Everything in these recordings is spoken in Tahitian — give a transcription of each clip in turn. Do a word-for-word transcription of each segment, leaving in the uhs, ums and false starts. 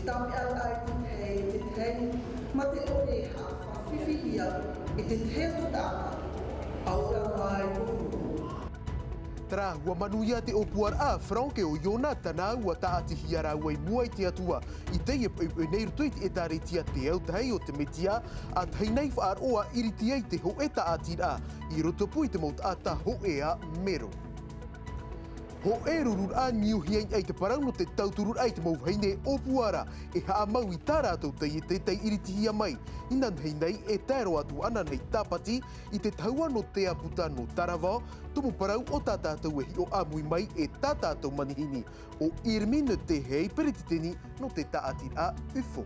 Tāpeʻa ai te tahi, te tahi, mā te ʻore e haʻafāfifihia e te tahi atu taʻata, ʻaore rā mai. Terā, ʻua manuia te ʻōpuaraʻa a Frank e ʻo Ionatana, ʻua tāʻatihia rāua i mua i te Atua i teie poʻipoʻi nei i roto i te ʻĒtārētia Te Autahi o te Metia, ʻa tahi nei faʻaroʻo ʻua ʻiriti ai te hōʻē tāʻatiraʻa i rotopū i te mau taʻata hōʻē ā mero. Hōʻē rururaʻa niuhia i niʻa i te parau nō te tautururaʻa i te mau vahine ʻōpuaraʻa e haʻamau i tā rātou taiete tei ʻiritihia mai. Inanahi nei e tae roa atu ananahi tāpati i te tahua nō Te Aputa nō Taravao, tumu parau o tā tātou e hiʻo ʻāmui mai e tā tātou manihini, ʻo Irmine Tehei, peretiteni nō te tāʻatiraʻa ʻUFO.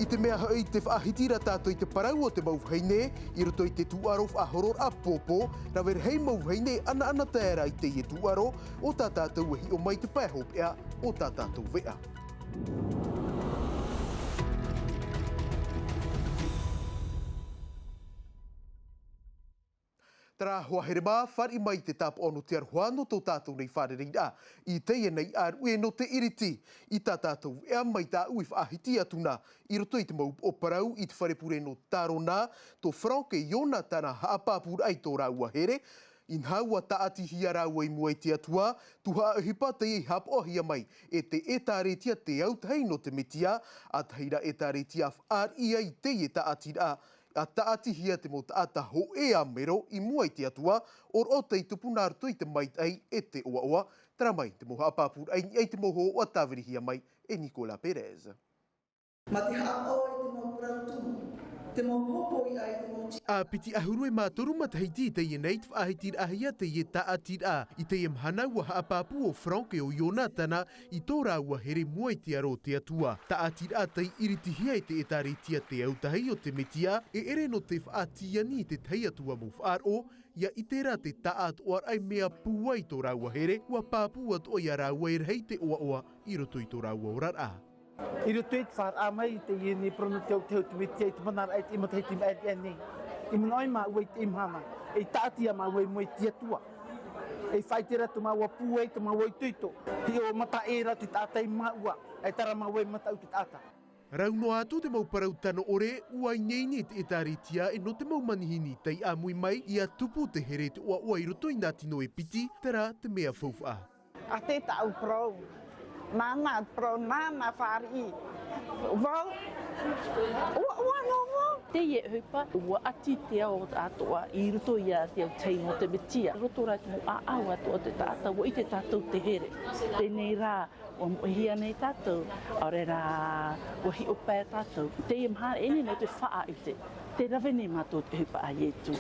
I te mea hoʻi te faʻahiti ra tātou i te parau o te mau vahine i roto i te tūʻaro faʻahororaʻa pōpō, rave rahi mau vahine ʻanaʻanatae ra i teie tūʻaro, ʻo tā tātou e hiʻo mai te pae hopeʻa o tā tātou veʻa. Terā, hoa here mā, fāriʻi mai te tāpaʻo nō te aroha nō tō tātou nei fārereiraʻa i teie nei ʻāruʻe nō te ʻiriti i tā tātou veʻa mai tāʻu i faʻahiti atu na i roto i te mau upoʻo parau i te fare pure nō Tarona, tō Frank e Ionatana haʻapāpūraʻa i tō rāua here. Inaha ʻua tāʻatihia rāua i mua i te Atua, tuhaʻa ʻohipa teie i haʻapaʻohia mai e te ʻĒtārētia Te Autahi nō te Metia, ʻa tahi ra ʻĒtārētia fāriʻi ai teie tāʻatiraʻa, ʻa tāʻatihia te mau taʻata hōʻē ā mero i mua i te Atua, ʻo roʻo tei tupu nā roto i te maitaʻi e te ʻoaʻoa. Terā mai te mau haʻapāpūraʻa i niʻa i te mau hōhoʻa tāvirihia mai e Nicolas Perez. Mā te haʻapaʻo i te mau parau tumu, te mau hōpoiʻa i te mau ti- ʻA piti ʻahuru e mā toru matahiti i teie nei te faʻahitiraʻahia teie tāʻatiraʻa. I teie mahana ʻua haʻapāpū ʻo Frank e ʻo Ionatana i tō rāua here mua i te aro o te Atua. Tāʻatiraʻa tei ʻiritihia e te ʻĒtārētia Te Autahi o te Metia, e ʻere nō te faʻatīani i te tahi atu ā mau faʻaroʻo, ʻia ʻite ra te taʻatoʻaraʻa e mea pūai tō rāua here, ʻua pāpū atoʻa ia rāua e rahi te ʻoaʻoa i roto i tō rāua oraraʻa. I roto i te faʻaroʻo mai i teie nei parau nō Te Autahi o te Metia i te manaraʻa i te matahiti maʻiri aʻe nei. I manaʻo ai māua i teie mahana, e tāʻati ā māua i mua i te Atua. E faʻaʻite ra tō māua pūai, tō māua itoito. Hiʻo mataʻi ra te taʻata ia māua, e tae ra māua i mataʻu te taʻata. Rau noa atu te mau parau tano ʻore, ʻua ineine te ʻĒtārētia e nō te mau manihini tei ʻāmui mai, ʻia tupu te here te ʻoaʻoa i roto i nā tino e piti, terā te mea faufaʻa. ʻA te tāʻu parau, nāna parau, nāna fāriʻi. Vau, ʻoaʻoa noa vau. Teie ʻohipa, ʻua ʻati te ao atoʻa i roto ia Te Autahi nō te Metia. Roto rā i te mau ʻāʻau atoʻa o te taʻata, ʻua ʻite tātou te here. Teie rā, ʻua moʻehia nei tātou, ʻaore rā, ʻua hiʻo pae tātou. Teie mahana, e nehenehe nō te faʻaʻite, tē rave nei mātou i te ʻohipa a Ietu.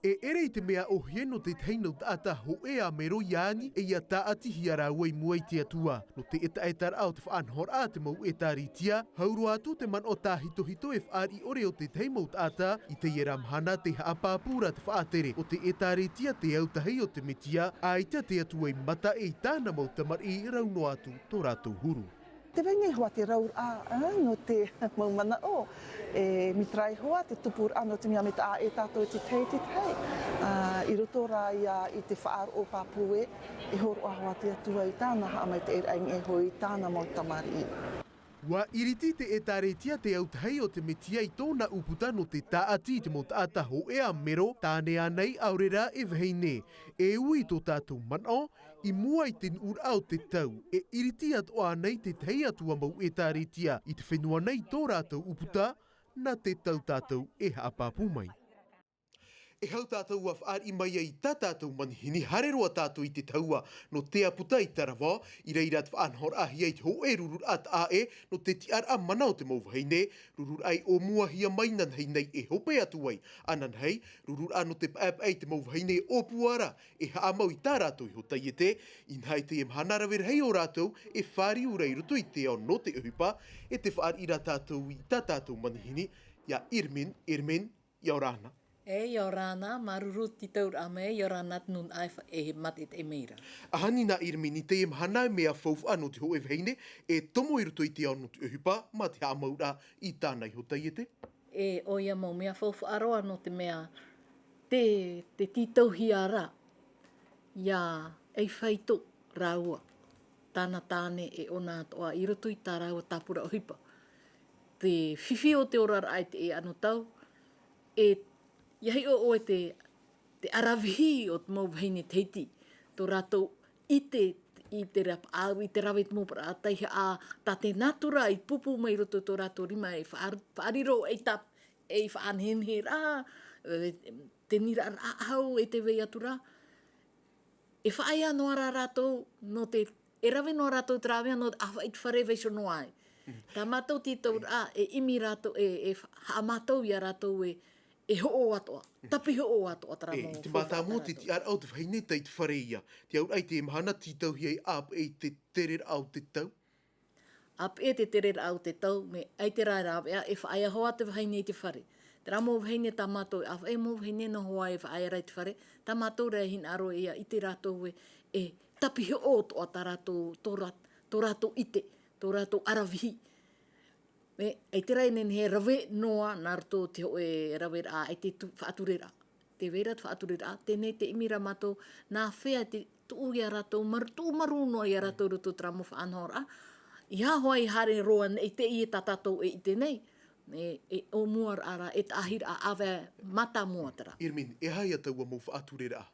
E ʻere i te mea ʻōhie nō te tahi mau taʻata hōʻē ā mero ʻia ani, e ʻia tāʻatihia rāua i mua i te Atua. Nō te ʻetaʻetaraʻa o te faʻanahoraʻa a te mau ʻĒtārētia, hau roa atu te manaʻo tāhitohito e fāriʻi ʻore o te tahi mau taʻata, i teie rā mahana tei haʻapāpū ra te faʻatere o te ʻĒtārētia Te Autahi o te Metia, ʻaita te Atua i mataʻi i tāna mau tamariʻi rau noa atu tō rātou huru. Tē vai nei hoʻi te rauraʻa, ā, nō te mau manaʻo, e, mai terā hoʻi te tupuraʻa nō te mea mea taʻa ʻē tātou i te tahi, te tahi. Ā, i roto rā ia i te faʻaroʻo pāpū ē, e hōroʻa hoʻi te Atua i tāna haʻamaitaʻiraʻa i niʻa iho i tāna mau tamariʻi. ʻUa iriti te ʻĒtārētia Te Autahi o te Metia i tōna ʻūputa nō te tāʻati i te mau taʻata hōʻē ā mero, tāne ānei ʻaore rā e vahine. E ui tō tātou manaʻo, i mua i te nuʻuraʻa o te tau, e iriti atoʻa nei te tahi atu ā mau ʻĒtārētia i te fenua nei tō rātou ʻūputa, nā te tau tātou e haʻapāpū mai. E hau tātou ʻua fāriʻi mai ai i tā tātou manihini, haere roa tātou i te tahua nō Te Aputa i Taravao, i reira te faʻanahoraʻahia i te hōʻē rururaʻa taʻa ʻē, nō te tiʻaraʻa mana o te mau vahine, rururaʻa i ʻōmuahia mai inanahi nei e hope atu ai ananahi, rururaʻa nō te paʻepaʻe i te mau vahine ʻōpuaraʻa, e haʻamau i tā rātou iho taiete, inaha i teie mahana rave rahi o rātou e fāriu ra i roto i te ao nō te ʻohipa, e tē fāriʻi ra tātou i tā tātou manihini, ia Irmine, Irmine, ʻia ora na. E, ʻia ora na, māuruuru te tauraʻa mai, ʻia ora na te nūnaʻa e fa-, e mātaʻitaʻi mai ra. ʻAhani nā Irmine, i teie mahana e mea faufaʻa nō te hōʻē vahine, e tomo i roto i te ao nō te ʻohipa, mā te haʻamauraʻa i tāna iho taiete. E, ʻoia mau mea faufaʻa roa nō te mea, te, te tītauhia ra, ia ʻaifaito rāua. tāna tāne e ʻona atoʻa i roto i tā rāua tāpura ʻohipa. Te fifi o te oraraʻa i teie anotau, e, ʻia hiʻo ʻoe te, te ʻaravihi o te mau vahine Tahiti, tō rātou ʻite i te rapaʻau, i te rave i te mau parau taihaʻa, tā te natura i pupu mai roto i tō rātou rima e faʻar-, faʻariro ei tap-, ei faʻanehenehe rā, e, te niraʻa rāʻau e te vai atu rā. E faʻaea noa rā rātou, nō te, e rave noa rātou te rāveʻa nō te ʻāfaʻi i te fare vaiiho noa ai. Mm. Tā mātou tītauraʻa, e ʻimi rātou, e, e fa-, haʻamātau ia rātou e, e hoʻo atoʻa, Mm. tapi hoʻo atoʻa terā E, mau i te faufaʻa mātāmua o te rātou. Tiʻaraʻa o te vahine tei te fare ia. Te auraʻa i te mahana tītauhia e ʻāpeʻe i te tereraʻa o te tau. ʻĀpeʻe te tereraʻa o te tau, mea ʻaita rā e rāveʻa, e faʻaea hoʻi te vahine i te fare. Terā mau vahine tā mātou e ʻāfaʻi, mau vahine noa hoʻi e faʻaea ra i te fare, tā mātou rā e hinaʻaro ʻia ʻite rātou e, e tapi hoʻo atoʻa tā rātou, tō rā-, tō rātou ʻite, tō rātou ʻaravihi. E, ʻaita rā e nehenehe e rave noa nā roto i te hōʻē raveraʻa, ʻaita e tū-, faʻatureraʻa. Tē vai ra te faʻatureraʻa, teie nei te ʻimi ra mātou, nā hea te tuʻu ia rātou, maru-, tuʻu marū noa ia rātou i roto i terā mau faʻanahoraʻa. ʻEiaha hoʻi e haere roa nei teie tā tātou e ʻite nei, e, e ʻōmuaraʻa rā, e taʻahiraʻa ʻāvae mātāmua terā. Irmine, e aha ia taua mau faʻatureraʻa?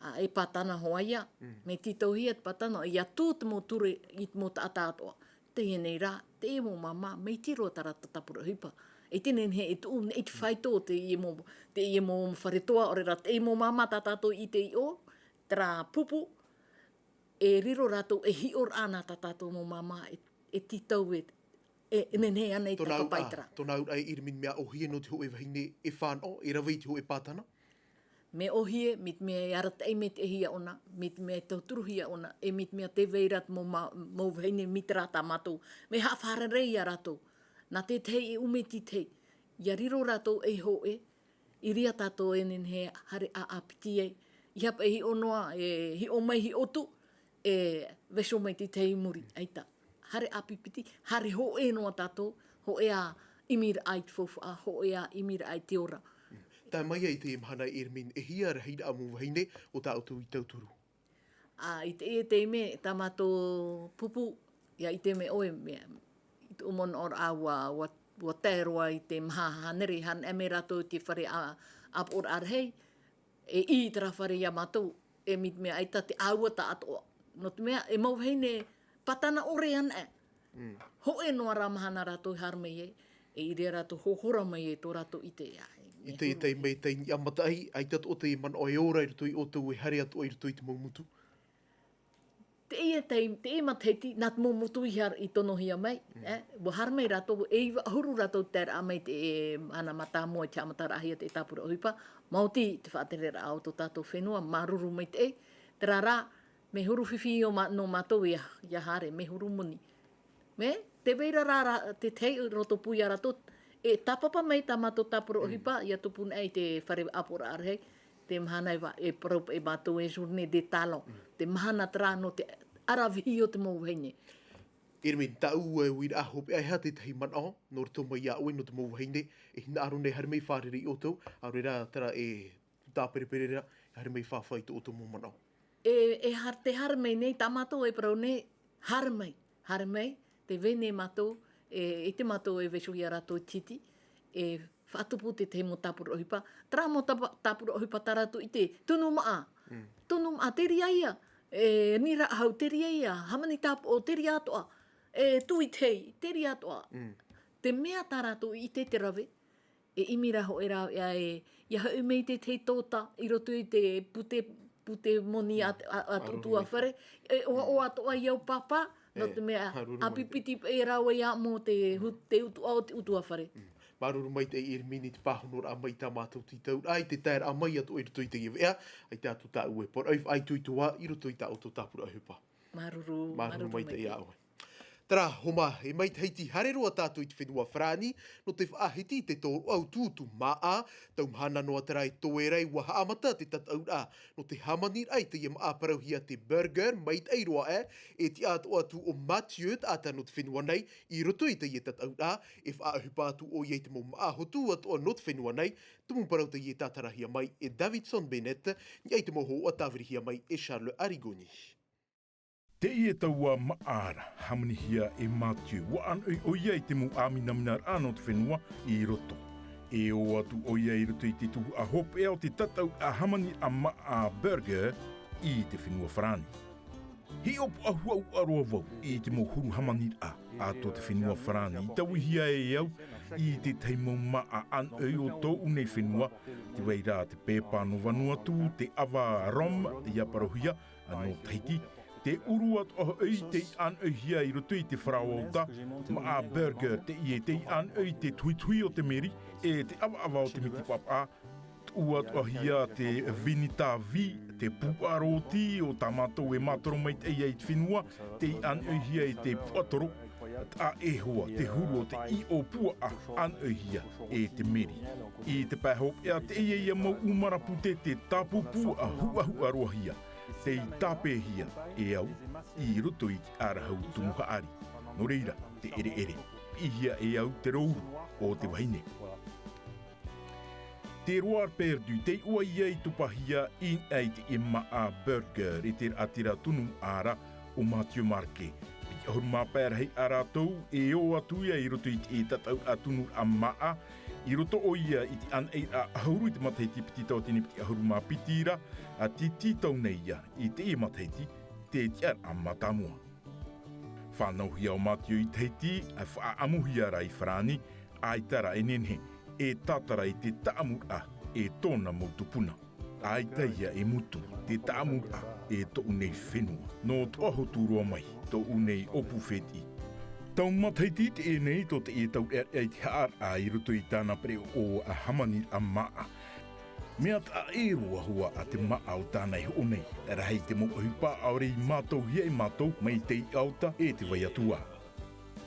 Ā, e pātana hoʻi ia, Mm. mea tītauhia te pātana, ʻia tū te mau ture i te mau taʻata atoʻa. Teie nei rā, teie mau māmā, mai te roa terā tāpura ʻohipa. ʻAita e nehenehe e tuʻu, nehenehe te faito o teie mau, teie mau fare toa, ʻaore rā, teie mau māmā tā tātou i ʻite iho, terā pupu, e riro rātou e hiʻoraʻa nā tā tātou mau māmā, e, e tītau e, e, e nehenehe ana i Tōna tautapa i auraʻa, terā. Tōna auraʻa e Irmine, mea ʻōhie nō te hōʻē vahine e fānaʻo, e rave i te hōʻē pātana? Mea ʻōhie, mai te mea e arataʻi maitaʻi hia ʻōna, mai te mea e tauturuhia ʻōna, e mai te mea tē vai ra te mau mā-, mau vahine mai terā tā mātou. Mea haʻafārerei ia rātou. Nā te tahi e ʻume i te tahi. ʻIa riro rātou ei hōʻē, i reira tātou e nehenehe e haere ʻāpiti ai. ʻEiaha paʻi e hiʻo noa, e hiʻo mai, hiʻo atu, e vaiiho mai te tahi i muri, ʻaita. Haere ʻāpiti, haere hōʻē noa tātou, hōʻē ā ʻimiraʻa i te faufaʻa, hōʻē ā ʻimiraʻa i te ora. Tae mai ai teie mahana Irmine, e hia rahiraʻa mau vahine ʻo tā ʻoutou i tauturu? Ā, i teie taime, tā mātou pupu, ʻia ʻite mai ʻoe, mea, i te ʻōmuaraʻa ua, ua, ua tae roa i te maha hānere, hānere mai rātou i te fare ʻā-, ʻāpoʻoraʻa rahi, e ʻī terā fare ia mātou, e mai te mea ʻaita te ʻāuata atoʻa. Nō te mea, e mau vahine pātana ʻore ana e. Mm. Hōʻē noa rā mahana rātou i haere mai ai, e i reira rātou hōhora mai ai tō rātou ʻite ia. I te, i te mea, i te niʻa mataʻi, ʻaita atoʻa te manaʻo e ora i roto ia ʻoutou e haere atoʻa i roto i te mau motu. Teie tai-, teie matahiti, nā te mau motu i har-, i tonohia mai, Mm. e, ua haere mai rātou, e iva ʻahuru rātou i taeraʻa mai te, e, ana mātāmua i te haʻamataraʻahia te tāpura ʻohipa, maoti te faʻatereraʻa o tō tātou fenua, māuruuru maitaʻi, terā rā, mea huru fifi ʻo mā-, nō mātou ʻia, ʻia haere, mea huru moni. Mea, tē vai ra rā, rā, te tahi roto pū ia rātou, e tāpapa mai tā mātou tāpura Mm. ʻohipa, ʻia tupu nei i te fare ʻāpoʻoraʻa rahi, te mahana e va-, e parau paʻi mātou e journée des talents. Mm. Te mahana terā nō te ʻaravihi o te mau vahine. Irmine, tāʻu e uiraʻa hopeʻa, e aha te tahi manaʻo, nō roto mai ia ʻoe nō te mau vahine, e hinaʻaro nei haere mai fārerei ia ʻoutou, ʻaore rā terā e tāperepereraʻa, haere mai fāfā i tō ʻoutou mau manaʻo. E, e har-, te haere mai nei, tā mātou e parau nei, haere mai, haere mai, tē vai nei mātou, e, i te mātou e vaiiho ia rātou i te hiti, e faʻatupu te tahi mau tāpura ʻohipa, terā mau tāpa-, tāpura ʻohipa tā rātou i ʻite, tunu maʻa, Mm. tunu maʻa, terā ia, e, niraʻa hau, terā ia, hāmani tāpoʻo, terā atoʻa, e, tui tei, terā atoʻa. Mm. Te mea tā rātou i ʻite te rave, e ʻimi ra hōʻē rāveʻa e, ʻia hoʻi mai te tahi tōtā i roto i te pute, pute moni a, a, a te ʻutuāfare. E, ʻoaʻoa atoʻa i au pāpā, nō te mea, ʻāpipiti paʻi rāua ia mō te hu-, te utuʻa o te ʻutuāfare. Mm. Māuruuru maitaʻi Irmine i te pāhonoraʻa mai i tā mātou tītauraʻa, i te taeraʻa mai atoʻa i roto i teie veʻa, ʻaita atu tāʻu e parau faʻaitoito ā i roto i tā ʻoutou tāpura ʻohipa. Māuruuru, Māuruuru māuruuru maitaʻi maitaʻi. Iā ʻoe. Terā, homa, e mai Tahiti, haere roa tātou i te fenua Farāni, nō te faʻahiti i te tōroʻa utuutu māʻa, tau mahana noa terā e toe ra ua haʻamata te tataʻuraʻa, nō te hāmaniraʻa i teie māʻa parauhia te burger, maitaʻi roa ē, e tiʻa atoʻa atu ʻo Mathieu, taʻata nō te fenua nei, i roto i teie tataʻuraʻa, e faʻaʻohipa atu ʻoia i te mau māʻa hotu atoʻa nō te fenua nei, tumu parau teie e tātarahia mai e Davidson Bennett, niʻa i te mau hōhoʻa tāvirihia mai e Charles Arigoni. Teie taua māʻa ra, hāmanihia e Mathieu, ʻua ʻānoʻi ʻoia i te mau ʻāminaminaraʻa nō te fenua i roto. E ō atu ʻoia i roto i te tuhaʻa hopeʻa o te tataʻuraʻa hāmaniraʻa māʻa burger i te fenua Farāni. Hiʻo puʻa huʻahuʻa roa vau i te mau huru hāmaniraʻa a tō te fenua Farāni i tauihia e au i te tahi mau māʻa ʻānoʻi o tōʻu nei fenua, te vai ra te pepa nō Vanuatu, te ʻava rhum i ʻaparohia nō Tahiti, te ʻuru atoʻa hoʻi tei ʻānoʻihia i roto i te faraoa ota, māʻa burger teie tei ʻānoʻi i te tuhituhi o te meri, e te ʻavaʻava o te miti papaʻa, tuʻu atoʻahia te vinita vī, te puʻa rōti o tā mātou e mātoro maitaʻi ai i te fenua, tei ʻānoʻihia i te puʻatoro, taʻa ʻē hoʻi te huru o te ʻīʻō puaʻa ʻānoʻihia e te meri. I te pae hopeʻa teie ia mau ʻūmara pūtete tāpū puaʻa huʻahuʻa roahia, tei tāpeʻahia e au i roto i te ʻārahu tumu haʻari. Nō reira, te ʻereʻere, piʻihia e au te rōuru o te vahine. Terroir perdu, tei ʻō ia i tupahia i niʻa i teie māʻa burger i te raʻatira tunuʻa ra o Mathieu Marquet. Piti ʻahuru mā pae rahi a rātou e ō atu ia i roto i te tataʻuraʻa tunuraʻa māʻa, i roto ʻoia i te ʻānaʻiraʻa ʻahuru i te matahiti piti tauatini piti ʻahuru mā piti ra, a tītau nei ia i teie matahiti te tiʻaraʻa mātāmua. Fānauhia ʻo Mathieu i Tahiti, a faʻaʻamuhia rā i Farāni, ʻaita rā e nehenehe e tātara i te taʻamuraʻa e tōna mau tupuna. ʻAita ia e mutu te taʻamuraʻa e tōʻu nei fenua. Nō Toʻohotu roa mai tōʻu nei ʻōpū fētiʻi. Tau matahiti teie nei tō teie taureʻareʻa i te haʻaraʻa i roto i tāna pereʻoʻo a hāmaniraʻa māʻa. Mea taʻa ʻē roa hoʻi te māʻa o tāna e hoʻo nei, rahi te mau ʻohipa ʻaore i mātauhia e mātou mai te iʻa ota e te vai atu ā.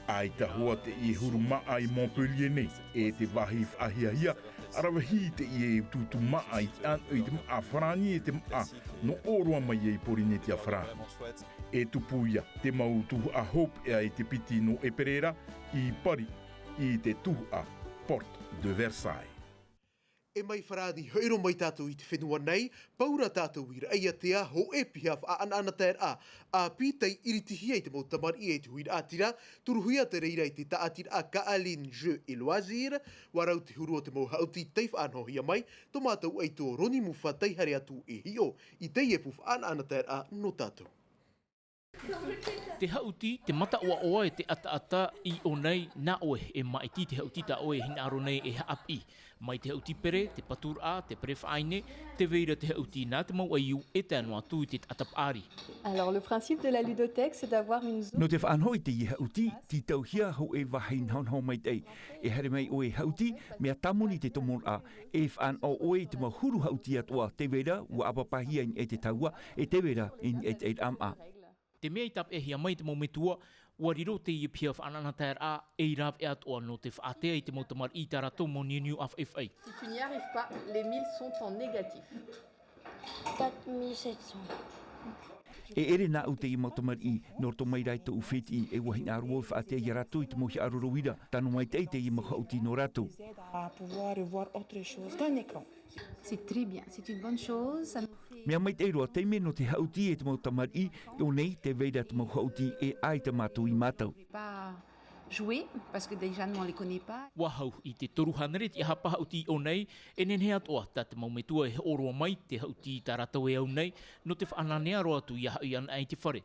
ʻAita hoʻi teie huru māʻa i Montpellier nei, e te vāhi faʻahiahia, ʻaravihi teie utuutu māʻa i te ʻānoʻi i te māʻa Farāni e te māʻa nō ʻō roa mai ai i Pōrīnetia Farāni. E tupu ia te mau tuhaʻa hopeʻa i te piti nō ʻēperēra i Paris, i te tuhaʻa Porte de Versailles. E mai Farāni, hoʻi roa mai tātou i te fenua nei, paura tātou i Raʻiātea, hōʻē piha faʻaʻanaʻanataeraʻa ʻāpī tei iritihia i te mau tamariʻi e te huiraʻatira, turuhia te reira i te tāʻatiraʻa Ka'alin Jeux et Loisirs, ʻua rau te huru o te mau haʻuti tei faʻanahohia mai, tō mātou ʻaito Roni Mufa tei haere atu e hiʻo i teie pū faʻaʻanaʻanataeraʻa nō tātou. Te haʻuti, te mataʻoaʻoa e te ʻataʻata i ʻō nei, nā ʻoe e māʻiti te haʻuti tā ʻoe e hinaʻaro nei e haʻapiʻi. Mai te haʻuti pere, te paturaʻa, te pere faʻaʻaine, tē vai ra te haʻuti nā te mau ʻaiū e tae noa atu i te taʻata paʻari. Alors, le principe de la ludothèque, c'est d'avoir une zone. Nō te faʻanaho i teie haʻuti, tītauhia hōʻē vāhi nahonaho maitaʻi. E haere mai ʻoe e haʻuti, mea tāmoni te tomoraʻa, e faʻanaho ʻoe i te mau huru haʻuti atoʻa, tē vai ra, ʻua ʻāpapahia i niʻa i te tahua, e tē vai ra, i niʻa i te ʻairamaʻa. Te mea i tāpeʻahia mai te mau metua, ʻua riro teie piha faʻaʻanaʻanataeraʻa ei rāveʻa atoʻa nō te faʻatea i te mau tamariʻi i tā rātou mau niuniu ʻāfaʻifaʻi. Si tu n'y arrives pas, les mille sont en négatif. Quatre mille sept cents. E ʻere nāʻu teie mau tamariʻi, nō roto mai rā i tōʻu fētiʻi, e ʻua hinaʻaro vau e faʻatea ia rātou i te mau hiʻaro rau ira, tano maitaʻi teie mau haʻuti nō rātou. À pouvoir revoir autre chose qu'un écran. C'est très bien, c'est une bonne chose. Ça nous fait... Mea maitaʻi roa, taime nō te haʻuti e te mau tamariʻi, i ʻō nei, tē vai ra te mau haʻuti e ʻaita mātou i mātau. Pas jouer, parce que déjà, nous, on les connaît pas. ʻUa hau i te toru hānere te ʻahapa haʻuti i ʻō nei, e nehenehe atoʻa, tā te mau metua e hoʻo roa mai, te haʻuti tā rātou e au nei, nō te faʻananea roa atu ia haʻi ana i te fare.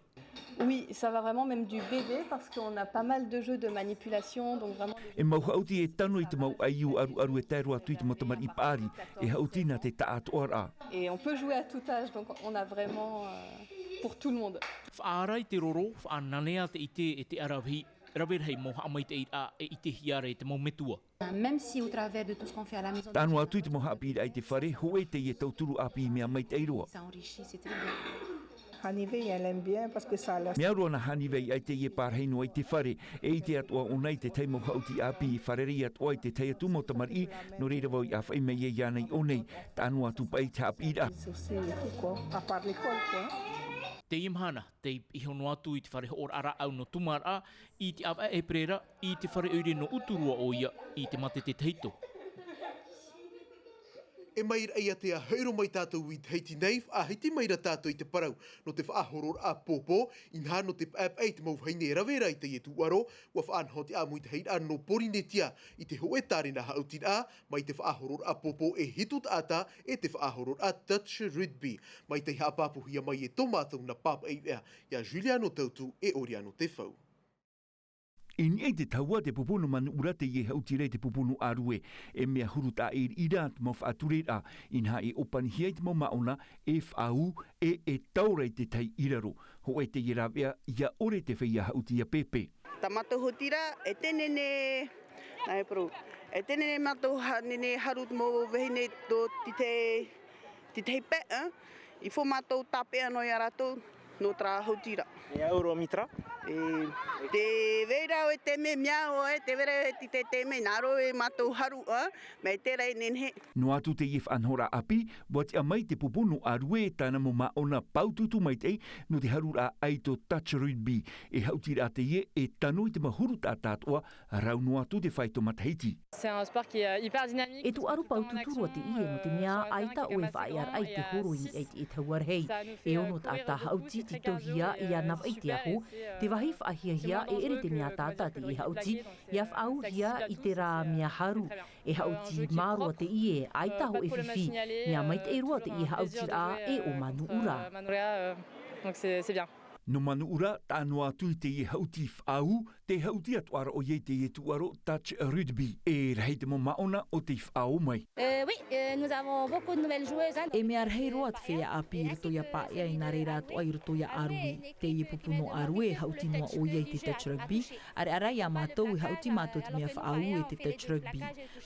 Oui, ça va vraiment même du bébé parce qu'on a pas mal de jeux de manipulation, donc vraiment... E mau haʻuti e tano i te mau ʻaiū ʻaruʻaru e tae roa atu i te mau tamariʻi paʻari, e haʻuti nā te taʻatoʻaraʻa. Et on peut jouer à tout âge, donc on a vraiment, euh, pour tout le monde. Faʻaara i te roro, faʻananea te ʻite e te ʻaravihi, rave rahi mau haʻamaitaʻiraʻa e ʻitehia ra e te mau metua. Même si au travers de tout ce qu'on fait à la maison... Tae noa atu i te mau haʻapiʻiraʻa i te fare, hōʻē teie tauturu ʻāpī mea maitaʻi roa. Ça enrichit, c'est très bien. Hānivei, elle aime bien parce que ça laisse... Mea roa nā Hānivei ʻaita e pārahi noa i te fare, e ʻite atoʻa ʻōna i te tahi mau haʻuti ʻāpī, fārerei atoʻa i te tahi atu mau tamariʻi, nō reira vau i ʻāfaʻi mai ai iāna i ʻō nei, tae noa atu paʻi i te haʻapiʻiraʻa. Aussi et tout, quoi. À part l'école, quoi. Teie mahana, tei piha noa atu i te fare hoʻoraʻa rāʻau nō Tūmaraʻa, i te ʻāvaʻe ʻēperēra, i te fare ʻoire nō Uturoa ʻoia, i te mātete tahito. E mai raʻa ia te ā, haere mai tātou i Tahiti nei, faʻahiti mai ra tātou i te parau nō te faʻahororaʻa pōpō, inaha nō te paʻepaʻe i te mau vahine e rave ra i teie tūʻaro, ʻua faʻanaho te ʻāmuitahiraʻa nō Porinetia i te hōʻē tārena haʻutiraʻa, mai te faʻahororaʻa pōpō e hitu taʻata, e te faʻahororaʻa touch rugby. Mai tei haʻapāpūhia mai e tō mātou nā pāpaʻi veʻa, ia Juliano Tautu e Oriano Tefau. I niʻa i te tahua te pupu nō Manuʻura teie haʻutiraʻa i te pupu nō Arue. E mea huru taʻa ʻē riʻi ra te mau faʻatureraʻa, inaha e ʻōpanihia i te mau māʻona, e faʻaū, e, e taura i te tahi i raro. Hōʻē teie rāveʻa, ʻia ʻore te feiā haʻuti ʻia pēpē. Tā mātou haʻutiraʻa, e teie nei, nā e parau, e teie nei mātou ha-, nehenehe e haru te mau vahine tō te, te, te tahi pae, ā, i fō mātou tāpeʻa noa ia rātou, nō terā haʻutiraʻa. E au roa Mitra? E, tē vai ra ʻoe te mea, mea ʻoe, tē vai ra ʻoe te, te, te mea, nā roto e mātou haru, ā, mai terā e nehenehe. Noa atu teie faʻanahoraʻa ʻāpī, ʻua tiʻa mai te pupu nō Arue e tāna mau māʻona paututu maitaʻi, nō te haruraʻa ʻaito touch rugby. E haʻutiraʻa teie, e tano i te mau huru taʻata atoʻa, rau noa atu te fāito matahiti. C'est un sport qui est, euh, hyper dynamique. E tūʻaro paututu roa teie, nō te mea ʻaita ʻoe e faʻaearaʻa i te horo i niʻa i te tahua rahi. E ono taʻata haʻuti tītauhia ʻia navaʻi te aho, te vāhi faʻahiahia, e ʻere te mea taʻata teie haʻuti, ʻia faʻaūhia i terā mea haru. E haʻuti māroa teie, ʻaita hōʻē fifi, mea maitaʻi roa teie haʻutiraʻa e ʻo Manuʻura. Donc c'est, c'est bien. Nō Manuʻura, taʻa noa atu i teie haʻuti faʻaū, tē haʻuti atoʻa ra ʻoia i teie tūʻaro touch rugby. E rahi te mau māʻona o tei faʻaō mai. Euh, oui, euh, nous avons beaucoup de nouvelles joueuses, hein. E mea rahi roa te feiā ʻāpī i roto ia Paea, e nā reira atoʻa i roto ia Arue. Teie pupu nō Arue e haʻuti noa ʻoia i te touch rugby, ʻareʻa rā ia mātou e haʻuti mātou te mea faʻaū e te touch rugby.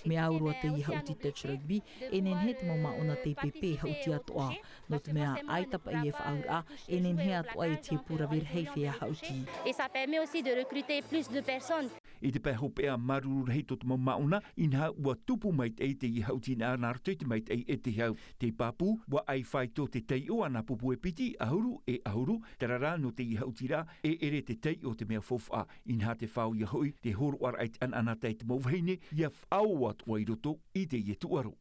Mea au roa teie haʻuti touch rugby, e nehenehe te mau māʻona tei pēpē e haʻuti atoʻa. Nō te mea ʻaita paʻi e faʻaauraʻa, e nehenehe atoʻa e tiʻa pū rave rahi feiā haʻuti. Et ça permet aussi de recruter plus de personnes. I te pae hopeʻa māuruuru rahi tō te mau māʻona, inaha ʻua tupu maitaʻi teie haʻuti nā, nā roto i te maitaʻi e te hau. Tei pāpū, ʻua ʻai fāito te taiʻo a nā pupu e piti, ʻahuru, e ʻahuru, terā rā nō teie haʻutiraʻa, e ʻere te taiʻo te mea faufaʻa, inaha te fāuiʻa hoʻi, te hōroʻaraʻa i te ʻanaʻanatae i te mau vahine, ʻia faʻaō atoʻa i roto i teie tūʻaro.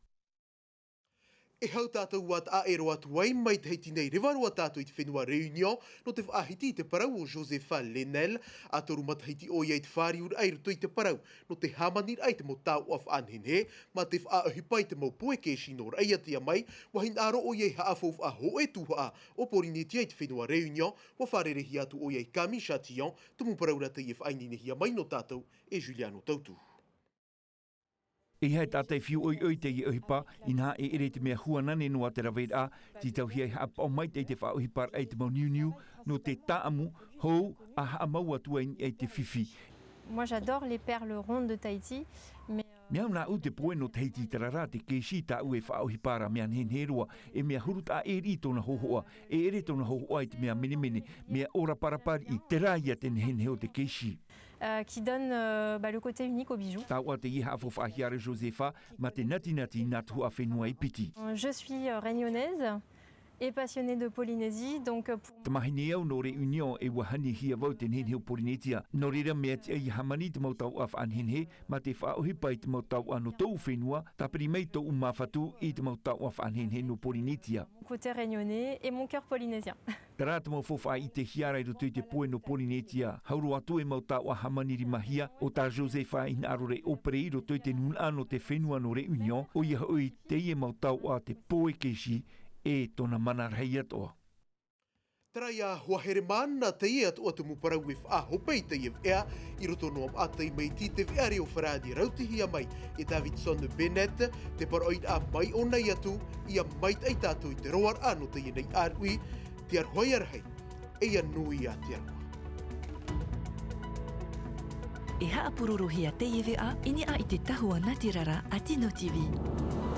E hau tātou ʻua taʻa ʻē roa atu ai mai Tahiti nei, reva roa tātou i te fenua Réunion, nō te faʻahiti i te parau o Josepha Lenel, ʻa toru matahiti ʻoia i te fāriuraʻa i roto i te parau, nō te hāmaniraʻa i te mau taoʻa faʻanehenehe, mā te faʻaʻohipa i te mau poe keisi nō Raʻiātea mai, ʻua hinaʻaro ʻoia i haʻafaufaʻa hōʻē tuhaʻa o Porinetia i te fenua Réunion, ʻua fārerehia atu ʻoia e Camille Chatillon, tumu parau ra teie e faʻaineinehia mai nō tātou e Juliano Tautu. ʻEiaha e tātai fiu ʻoiʻoi teie ʻohipa, inaha e ʻere te mea huanane noa te raveraʻa, tītauhia e haʻapaʻo maitaʻi te faʻaʻohiparaʻa i te mau niuniu, nō te tāʻamu, hou, ʻa haʻamau atu ai i niʻa i te fifi. Moi, j'adore les perles rondes de Tahiti, mais, euh, Mea au nāʻu te poe nō Tahiti, terā rā te keisi tāʻu e faʻaʻohipa ra, mea nehenehe roa, e mea huru taʻa ʻē riʻi tōna hōhoʻa, e ʻere tōna hōhoʻa i te mea menemene, mea ʻōraparapa riʻi, terā ia te nehenehe o te keisi. Euh, qui donne, euh, bah, le côté unique au bijou. Taoʻa teie e haʻafaufaʻahia ra e Josepha, mā te natinati i nā tuhaʻa fenua e piti. Euh, je suis, euh, réunionnaise et passionnée de Polynésie, donc, euh, pour Tamahine au nō Réunion, e ʻua hanihia vau i te nehenehe o Porinetia. Nō reira, mea tiʻa ʻia hāmani i te mau taoʻa faʻanehenehe, mā te faʻaʻohipa i te mau taoʻa nō tōʻu fenua, tāpiri mai tōʻu māfatu i te mau taoʻa faʻanehenehe nō Porinetia. Mon côté réunionnais et mon cœur polynésien. Terā te mau faufaʻa i ʻitehia ra i roto i te poe nō Porinetia. Hau roa atu e mau taoʻa hāmani rimahia, ʻo tā Josepha e hinaʻaro ra e ʻōpere i roto i te nūnaʻa nō te fenua nō Réunion, ʻoia hoʻi teie mau taoʻa te poe keisi, e tōna mana rahi atoʻa. Terā ia Hoa Heremana, teie atoʻa tumu parau e faʻahope i teie veʻa, i roto noa mā te maitaʻi te veʻa reo farāni rautihia mai e Davidson Bennett, te parau ʻoia mai ʻōna atu, ʻia maitaʻi tātou i te roaraʻa nō teie nei ʻāruʻi, te aroha ia rahi, ʻia nui ā te aroha. E haʻapurorohia teie veʻa i niʻa i te tahua natirara a Tino T V.